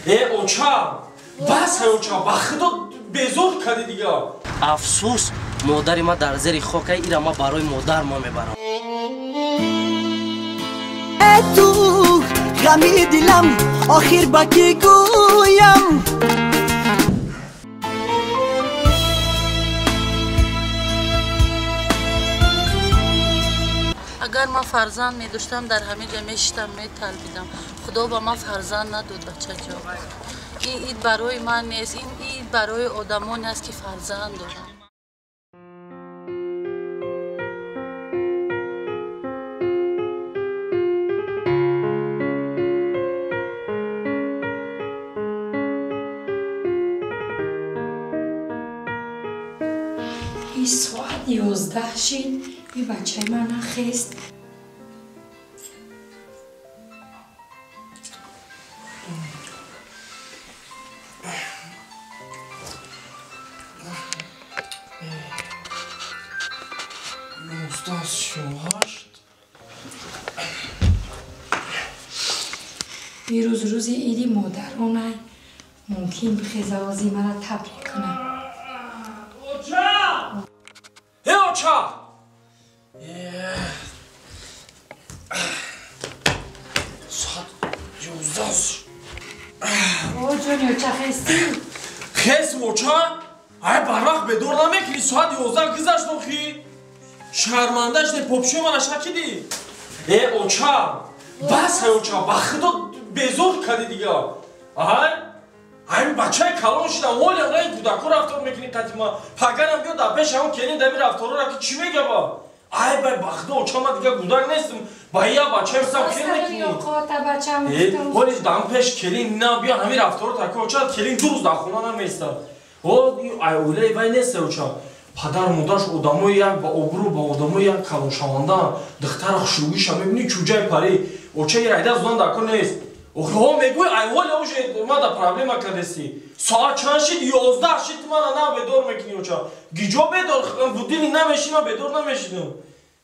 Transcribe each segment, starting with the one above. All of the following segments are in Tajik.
Оча, бас ай оча, ба худо безор кардӣ дига. Афсӯс, модари ма дар зери хока, ира ма барои модар ма мебарам. Ту ғами дилам, охир ба кӣ гӯям? Агар ман фарзанд медоштам, дар ҳамин ҷо мешиштам, металбидам. Худо ба ман фарзанд надод, бачаҷон. Ин ид барои ман нест, ин ид барои одамоне аст, ки фарзанд доранд. Соат 11 шид, и бачаи ман нахест. Ирӯз рӯзи иди модаронай, мумкин бихеза ози мара табрик кунам. Оча! Соат 11. О, ҷони оча, хестӣ? Хестм, оча? Ай, барвақт бедор намекунӣ, соат 11 гузашт охи. Шарманда шудем, попшӯи мана шакидӣ. Э, оча, бас ай оча, ба худо безор кардӣ дига. Ай, ай бачаи калон шудам, ҳоле ай кӯдако рафтор мекунӣ қатима. Пагарам биё дар пеши ҳамон келин дами рафторора ки чӣ мегаба? Ай бай, ба худо оча, ман дига кӯдак нестам. Ба я бачаи мисам хел мекунӣ. Ҳоле дар пеш келин на биё ҳамин рафторо тако оча, келин ду рӯз дар хона намеистад. О, ай оилаи вай нест оча. Падару модараш одамои як ба обрӯ, ба одамои як калоншаванда, духтара хушрӯгиша мебинӣ, чӯҷаи парӣ. Оча ира зудан дар кор нест. Охо мегӯй, ай ҳоле уже мада проблема кардеси. Соат чанд шид? 11 шид, мана на бедор мекунӣ оча. Гиҷо бедор, будильник намешин, ман бедор намешидам.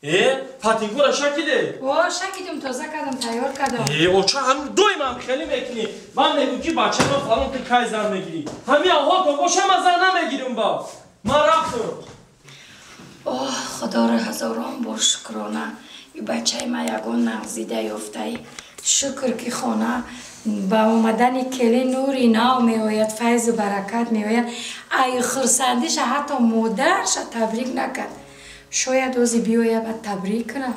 Э, патинкора шакиде? О, шакидум, тоза кардам, тайёр кардам. Э, оча, ҳам доим ҳам хеле мекунӣ. Ман мегӯм ки бачаи ман фалон ти кай зан мегирӣ. Ҳамин ҳолтон боша, ман зан намегирам ба. Ман рафтам. Оҳ, худоро ҳазорон бор шукрона. И бачаи ман ягон нағзида ёфтаи. Шукр ки хона ба омадани келин нури нав меояд, файзу баракат меояд. Ай хурсандиша ҳатто модарша табрик накард. Шояд ози биёяд ба табрик кунад.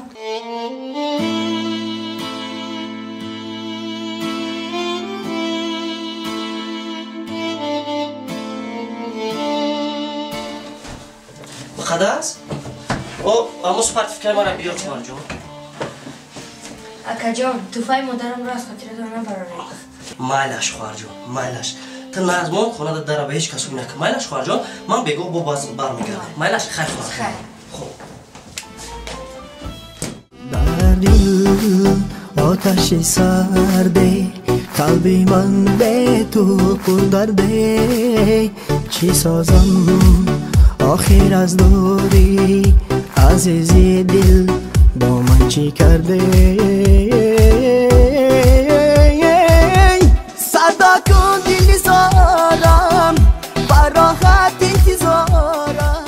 Муқаддас? О, аммо сертификаи мара биёр, хоҳарҷон. Акаҷон, туҳфаи модарамро аз хотиратон набароред. Майлаш, хоҳарҷон, майлаш. Ту назмон хонада дара ба ҳеҷ касо накун. Майлаш, хоҳарҷон, ман бегоҳ бо бармегардам. Майлаш, хайр, хоҳарҷон. Хуб. Дар дил оташи сарде, қалби ман бе ту пурдарде. Чӣ созам охир аз дурӣ, азизи дил бо ман чӣ карде? Садо кун дили зорам, бароҳат интизорам.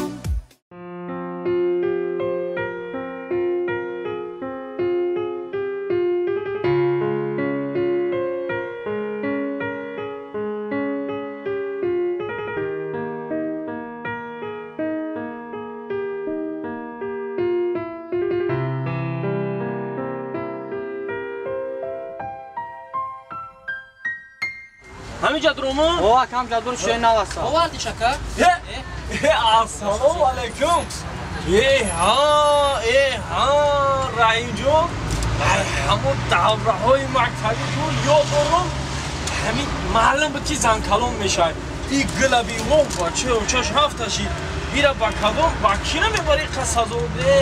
Ҳамин ҷадромо? О, акам ҷадр шуе наваса. Оварди шака? Ассалому алайкум. Э, ҳа, э, ҳа, Раҳимҷон. Ҳамон давраҳои мактабӣ ту ёд дорам. Ҳамин маълум буд ки занкалон мешавад. И гилаби во бача очаш ҳафта шид. Ира ба кадом ба ки намебари қасазоде?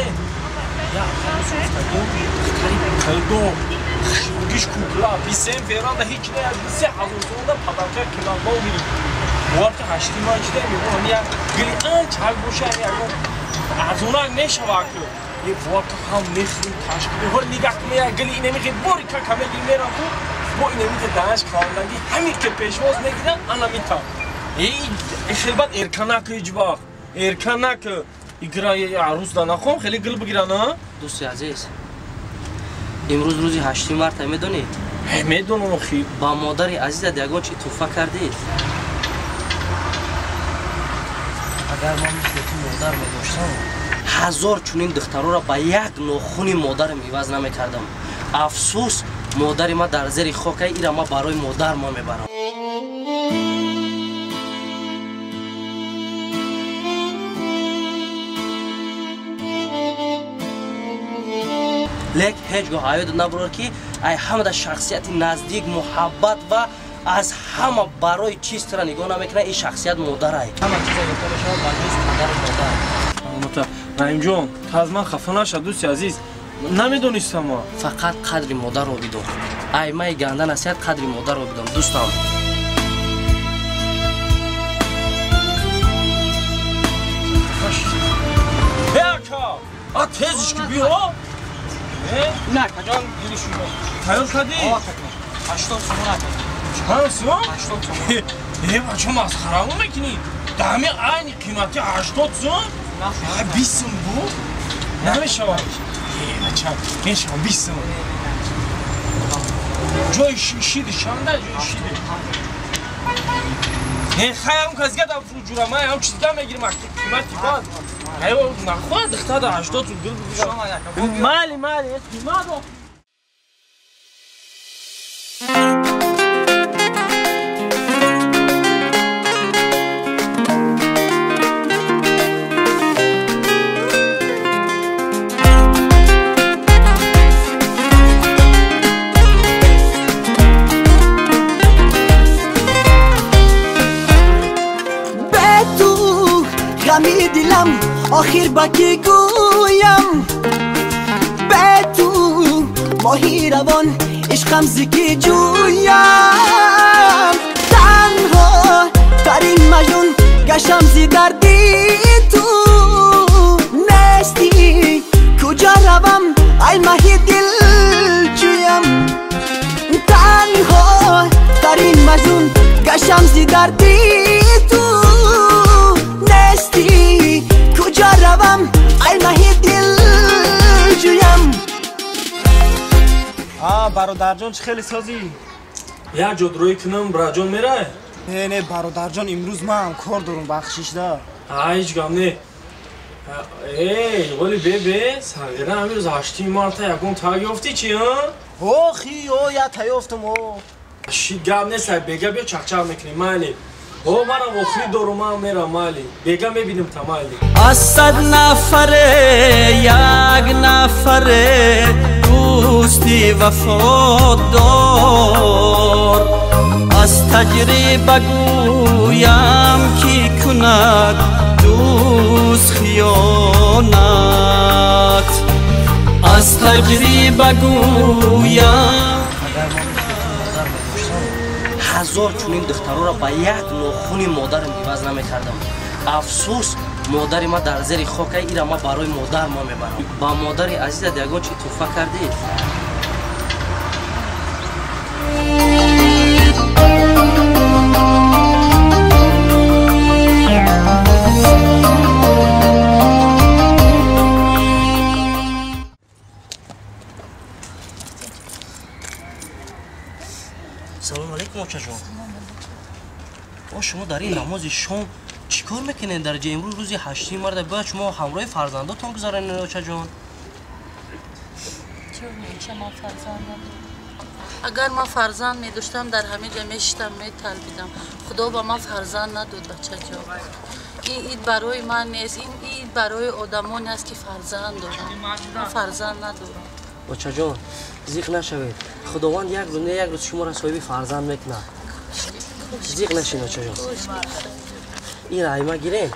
Я духтари калдо. Хушрӯгиш кукла, бисем феранда ҳеҷ не, 3000 сомонда падарка киланбо гирифт. Бовар ки ҳашти ман чида мегӯям, як гили анчак боша, ягон арзонак мешава ку. Е, бовар ки ҳам мехӯрим, ташкил. Ҳол нигаҳ кун, як гили ина мехӯрим, бори кака мегирим, мерам ку. Бо инамита данаш каландаги ҳамин ки пешвоз мегиранд, анамита. Эй, хелбат эрка наку ҳеҷ вақт. Эрка наку. Игра арӯс да нахом, хеле гул бигиран, а? Дӯсти азиз, имрӯз рӯзи 8 марта медонӣ? Медонам охи. Ба модари азизат ягон чи туҳфа кардӣ? Агар ман мисли ту модар медоштам, 1000 чунин духтароро ба як нохуни модарам иваз намекардам. Афсӯс, модари ман дар зери хокай, ира ман барои модар ма мебарам. Лек ҳеҷ гоҳ ҳаёт набурад, ки ай ҳамада шахсияти наздик, муҳаббат ва аз ҳама барои чиз тура нигоҳ намекунад, ин шахсият модарай. Ҳама чиза ёфта мешавад ба ҷуз падару модар. Раҳимҷон, ту аз ман хафа наша, дӯсти азиз. Намедонистам ма. Фақат қадри модарро бидон. Ай май ганда насиҳат, қадри модарро бидон, дӯстам. Э, ака, а тезиш ки биё. Не, акаҷон, гири шумо. Тайёр кардӣ? 80 сомон, ака. Чанд сомон? 80 сомон. Э, бача, масхарамо мекунӣ? Дами айни қимати 80 сом? 20 сом буд? Намешавад. Э, бача, мешавад 20 сом. Ҷои шиди чанда? Ҷои шиди. Э, хай ҳам кас гада ҷура, ман ҳам чизга мегирим, қимати бад. Ай, нахоҳад духтара 80 сом гул бигирам. Майли, майли, қимат. Охир ба кӣ гӯям, бе ту моҳи равон ишқам зи кӣ ҷӯям. Танҳо тарин маҷнун гаштам зи дарди ту. Нестӣ, куҷо равам, ай маҳи дилҷӯям. Танҳо тарин маҷнун гаштам зи дарди ту. Нестӣ, куҷо равам, ай маҳи дилҷӯям. Бародарҷон, чӣ хеле созӣ? Як ҷо рӯй кунам, браҷон мерай? Не, не, бародарҷон, имрӯз ман кор дорам, бахшиш да. Ҳеҷ гап не. Эй, вале бебе, сағира ҳамин рӯз 8 марта ягон таг ёфтӣ чи, а? Охи, о, я та ёфтам, о. Ши гап нест, ай бега биё чақчақ мекунем, майли. О, манам охири дорум, ман мерам, майли. Бега мебинем та, майли. Аз 100 нафаре як нафаре дӯсти вафодор, аз таҷриба гӯям, ки кунад дӯст хиёнат. Аз таҷриба гӯям. Агар ман мисли ту модар медоштам, 1000 чунин духтароро ба як нохуни модарам иваз намекардам. Афсӯс, модари ман дар зери хокай, ира ман барои модар ма мебарам. Ба модари азизат ягон чи туҳфа кардӣ? Салом алейкум, очаҷон. О, шумо дар ин намози шом чӣ кор мекунед дар ҷо? Имрӯз рӯзи 8 марта, бояд шумо ҳамроҳи фарзандотон гузаронед, очаҷон. Ман фарзанд надорам. Агар ман фарзанд медоштам, дар ҳамин ҷо мешиштам, металбидам. Худо ба ман фарзанд надод, бачаҷон. Ин ид барои ман нест, ин ид барои одамоне аст, ки фарзанд доранд. Ман фарзанд надорам. Очаҷон, зиқ нашавед. Худованд як рӯз не як рӯз шуморо соҳиби фарзанд мекунад. Зиқ нашин, очаҷон. Ин райма гирен,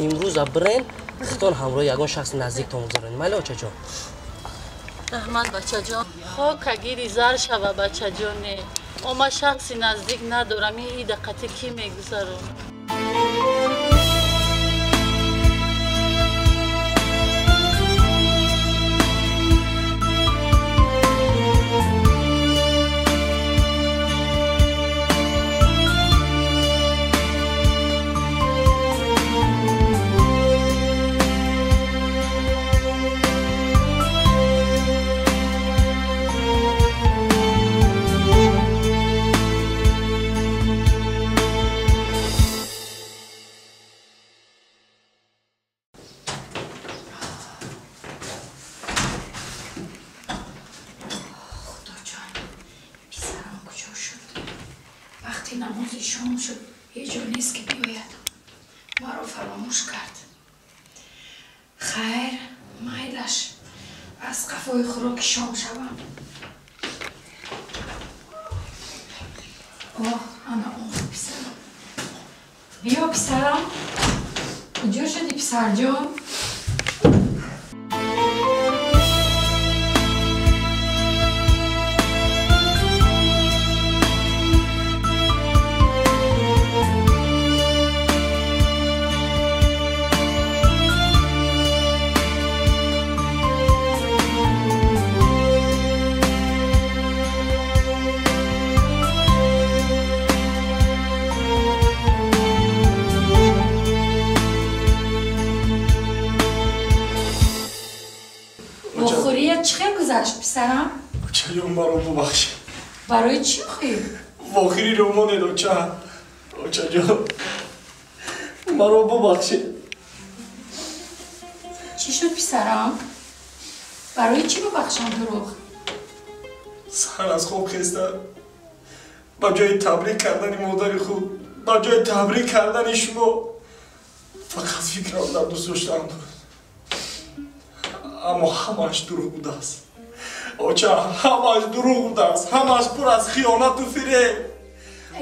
имрӯза бирен, худтон ҳамроҳи ягон шахси наздиктон гузаронед. Майли, очаҷон? Раҳмат, бачаҷон. Хока гири зар шава, бачаҷоне. О, ман шахси наздик надорам, ин ида қатъи кӣ мегузаронад? Вақти намози шом шуд, ҳеҷ ҷо нест ки биёяд. Маро фаромӯш кард. Хайр, майлаш, аз қафои хӯроки шом шавам. Оҳ, ана омад писарам. Биё писарам. Куҷо шуди писарҷон? Гузашт писарам? Очаҷон, маро бубахш. Барои чӣ охӣ? Вохири ромонед, оча. Очаҷон, маро бубахшед. Чӣ шуд писарам? Барои чӣ бубахшам дурӯғ? Саҳар аз хоб хеста ба ҷои табрик кардани модари худ, ба ҷои табрик кардани шумо фақат фикрам дар дӯст доштаам буд. Аммо ҳамааш дурӯғ будааст. Оча, ҳамааш дурӯғ будааст. Ҳамааш пур аз хиёнату фиреб.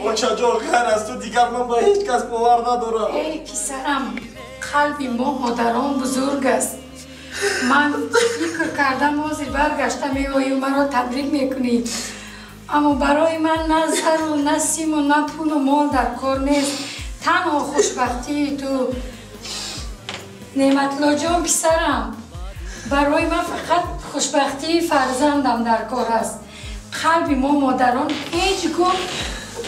Очаҷон, ғайр аз ту дигар ман ба ҳеҷ кас бовар надорам. Эй писарам, қалби мо модарон бузург аст. Ман фикр кардам ҳозир баргашта меою маро табрик мекунӣ. Аммо барои ман на зару, на симу, на пулу мол дар кор нест. Танҳо хушбахтии ту. Неъматуллоҷон писарам, барои ман фақат хушбахтии фарзандам дар кор аст. Қалби мо модарон ҳеҷ гоҳ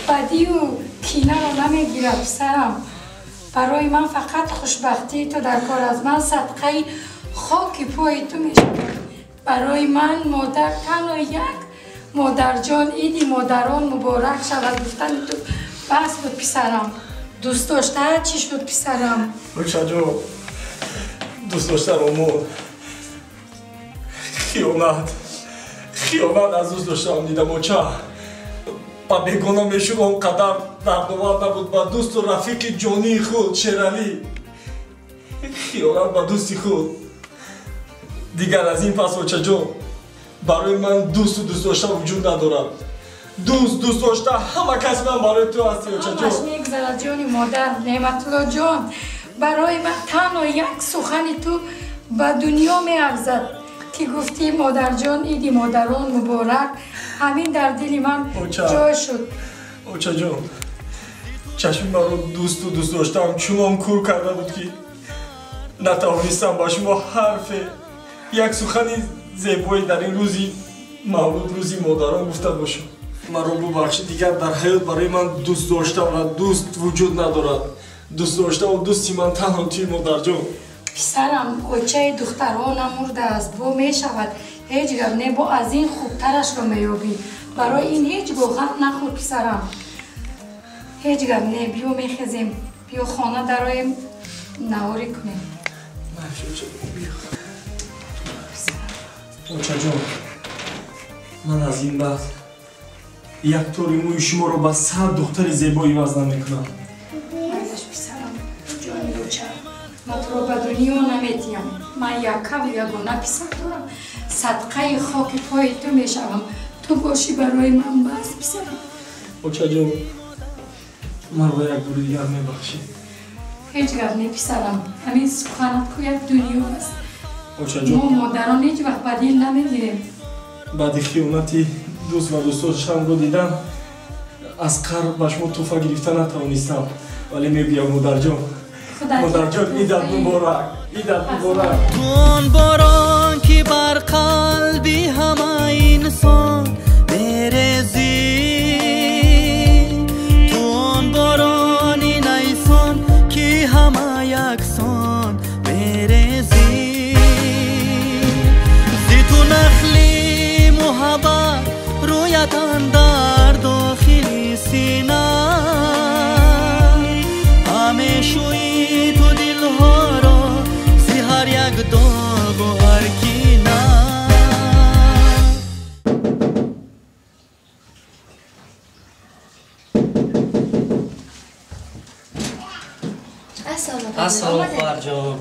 бадию кинаро намегирад писарам. Барои ман фақат хушбахтии ту дар кор аст. Ман садқаи хоки пои ту мешавам. Барои ман модар танҳо як модарҷон, иди модарон муборак шавад гуфтани ту бас буд писарам. Дӯст дошта чӣ шуд писарам? Очаҷон, дӯст дошта ромон хиёнат, хиёнат аз дӯст доштаам дидам, оча. Ба бегона мешуд он қадар дардовар набуд. Ба дӯсту рафиқи ҷонии худ Шералӣ хиёнат, ба дӯсти худ. Дигар аз ин пас, очаҷон, барои ман дӯсту дӯст дошта вуҷуд надорад. Дӯст, дӯст дошта ҳама кас ман барои ту ҳасти, очаҷон. Ҳамаш мегузарад ҷони модар. Неъматуллоҷон, барои ман танҳо як сухани ту ба дунё меарзад ки гуфтӣ модарҷон, иди модарон муборак. Ҳамин дар дили ман ҷой шуд. Очаҷон, чашми маро дӯсту дӯст доштаам чунон кур карда буд ки натавонистам ба шумо ҳарфе, як сухани зебое дар ин рӯзи мавлуд, рӯзи модарон гуфта бошам. Маро бубахшид, дигар дар ҳаёт барои ман дӯст дошта ва дӯст вуҷуд надорад. Дӯст доштаву дӯсти ман танҳо туи, модарҷон. Писарам, очаи духтаронам мурдааст, бо мешавад. Ҳеҷ гап не, бо аз ин хубтарашро меёбӣ. Барои ин ҳеҷ гоҳ ғам нахӯр писарам. Ҳеҷ гап не, биё мехезем, биё хона дароем, наворӣ кунем. Очаҷон, ман аз ин баъд як тори мӯи шуморо ба 100 духтари зебо иваз намекунам. Майлаш писарам, ҷони оча, ман туро ба дунё наметиҳам. Ман якаву ягона писар дорам. Садқаи хоки пои ту мешавам. Ту бошӣ барои ман бас писарам. Очаҷон, маро як бори дигар мебахшӣ. Ҳеҷ гап не писарам, ҳамин суханат ку як дунё аст. Очаҷон, мо модарон ҳеҷ вақт ба дил намегирем. Баъди хиёнати дӯст ва дӯстдоштамро дидан аз қар ба шумо тӯҳфа гирифта натавонистам, вале мегӯям модарҷон, модарҷон, идат муборак, идат муборак. Он борон ки бар қалби ҳама инсон мерезӣ, ту он борони найсон ки ҳама яксон мерезӣ. Зи ту нахли муҳаббат рӯят андар дохили сина, ҳамешӯи ту дилҳоро зи ҳар як доғу ҳар кина. Хоҳарҷон.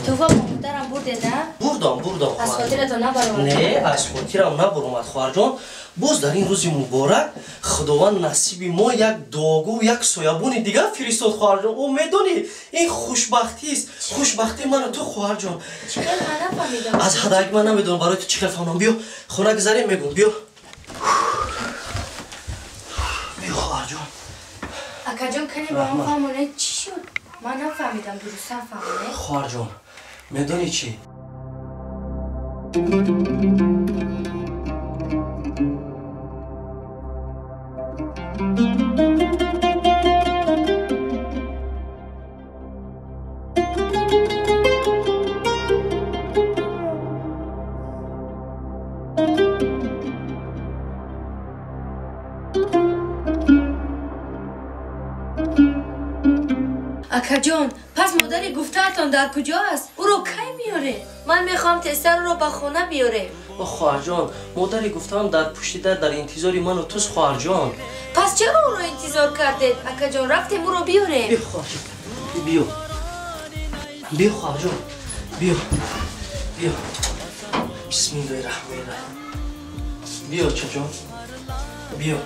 Туҳфа ба модарам бурдед, а? Бурдам, бурдам. Аз хотиратон набаромад? Не, аз хотирам набаромад, хоҳарҷон. Боз дар ин рӯзи муборак Худованд насиби мо як дуогӯ, як соябони дигар фиристод, хоҳарҷон. О, медонӣ, ин хушбахтист. Хушбахтии ману ту, хоҳарҷон. Чӣ хел ман нафаҳмидам? Аз ҳадаки ман намедонам барои ту чӣ хел фаҳмам. Биё, хона гузарем, мегӯм. Биё. Биё, хоҳарҷон. Акаҷон, кане ба ман фаҳмонед чӣ шуд? Ман нафаҳмидам, дурусттар фаҳмонед. Хоҳарҷон, медонӣ чӣ? Акаҷон, пас модари гуфтаатон дар куҷо аст? Ӯро кай меоред? Ман мехоҳам тезтар ӯро ба хона биёрем. О, хоҳарҷон, модари гуфтаам дар пушти дар дар интизори ману туст, хоҳарҷон. Пас чаро ӯро интизор кардед? Акаҷон, рафтем ӯро биёрем. Биё, хоҳарҷон, биё. Биё, хоҳарҷон, биё. Биё. Бисмиллоҳи раҳмони раҳим. Биё, чаҷон. Биё.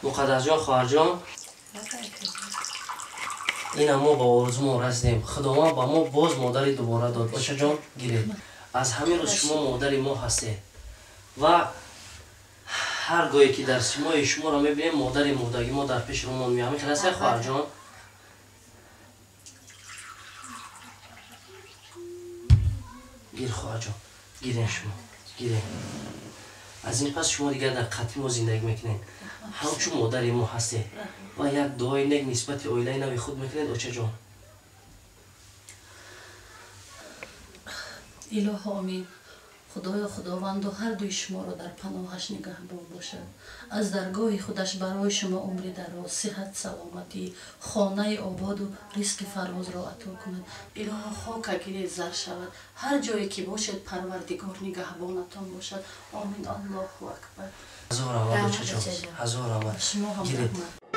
Муқаддасҷон, хоҳарҷон, ина мо ба орзумон расидем. Худованд ба мо боз модари дубора дод. Очаҷон, гиред. Аз ҳамин рӯз шумо модари мо ҳастед ва ҳар гоҳе ки дар симои шуморо мебинем, модари мурдагӣ мо дар пеши рӯмон меояд. Ҳамин хел ҳастед, хоҳарҷон? Гир, хоҳарҷон, гирен шумо, гирен. Аз ин пас шумо дигар дар қатли мо зиндагӣ мекунед. Ҳамчун модари мо ҳастед ва як дуои нек нисбати оилаи нави худ мекунед, очаҷон. Илоҳо омин. Худоё Худованду ҳар дуи шуморо дар паноҳаш нигаҳбон бошад. Аз даргоҳи худаш барои шумо умри дароз, сиҳат, саломатӣ, хонаи ободу ризқи фарозро ато кунад. Илоҳо хока гиред зар шавад. Ҳар ҷое ки бошед, Парвардигор нигаҳбонатон бошад. Омин. Аллоҳу акбар. Ҳазор раҳмат, очаҷон. Ҳазор раҳмат. Шумо ҳам раҳмат.